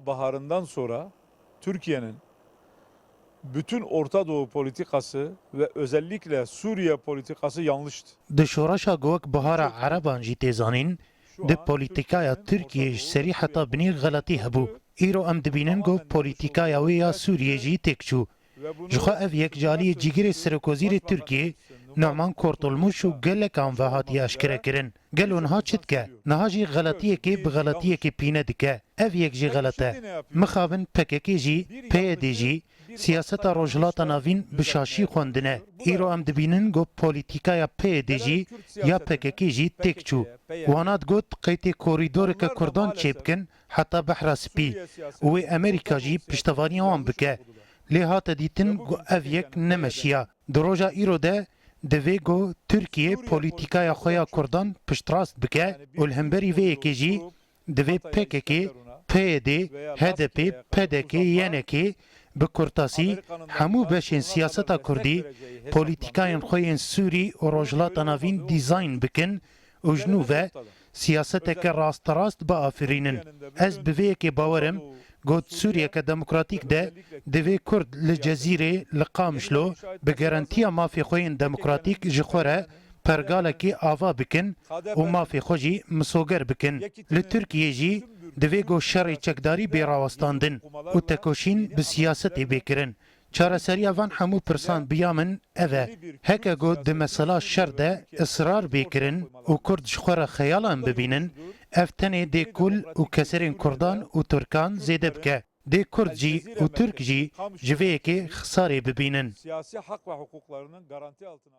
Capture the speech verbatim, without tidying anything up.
Baharından sonra Türkiye'nin bütün Orta Doğu politikası ve özellikle Suriye politikası yanlıştı. Di şoreşa ku wek Bihara Ereban jî tê zanîn, di polîtîkaya Tirkiyê ji serî heta binî xeletî hebû. Îro em dibînin ku polîtîkaya wê ya Sûriyê jî têk çû. Ji xwe ev yek ji aliyê cîgirê serokwezîrê Tirkiyê Numan Kurtulmuş û gelekan ve hatiye eşkere kirin. Gelo niha çi dike? Niha jî xeletiyekê bi xeletiyekê pîne dike. Ev yek jî xelet e. Mixabin P K K jî, P Y D jî, siyaseta Rojhilata Navîn bi şaşî xwendine. Îro em dibînin ku polîtîkaya P Y D jî ya P K K jî têk çû. Wana digot qey tê korîdoreke Kurdan çêbikin heta Behra Spî û wê Amerîka jî piştevaniya wan bike. Lê hate dîtin ku ev yek nemeşiya. Di roja îro de divê ku Tirkiye polîtîkaya xwe ya Kurdan piştrast bike û li hemberî vê yekê jî divê P K K, P Y D, H D P, P D K, Y N K, bi kurtasî hemû beşên siyaseta Kurdî polîtîkayên xwe yên Sûrî û Rojhilata Navîn dîzayn bikin û ji nû ve siyaseteke rasterast biafirînin. Ez bi vê yekê bawer im ku di Sûriyeke demokratîk de divê Kurd li Cezîrê, li Qamişlo bi garantiya mafê xwe yên demokratîk ji xwe re pergalekê ava bikin û mafê xwe jî misoger bikin. Li Tirkiyê jî divê ku şerê çekdarî bê rawestandin û tekoşîn bi siyasetê bê kirin. Çareseriya van hemû pirsan bi ya min ev e. Heke ku di mesela şer de israr bê kirin û Kurd ji xwe re xeyalan bibînin, ev tenê dê kul û keserên Kurdan û Tirkan zêde bike. Dê Kurd jî û Tirk jî ji vê yekê xisarê bibînin. Siyasi hak ve hukuklarının garanti altına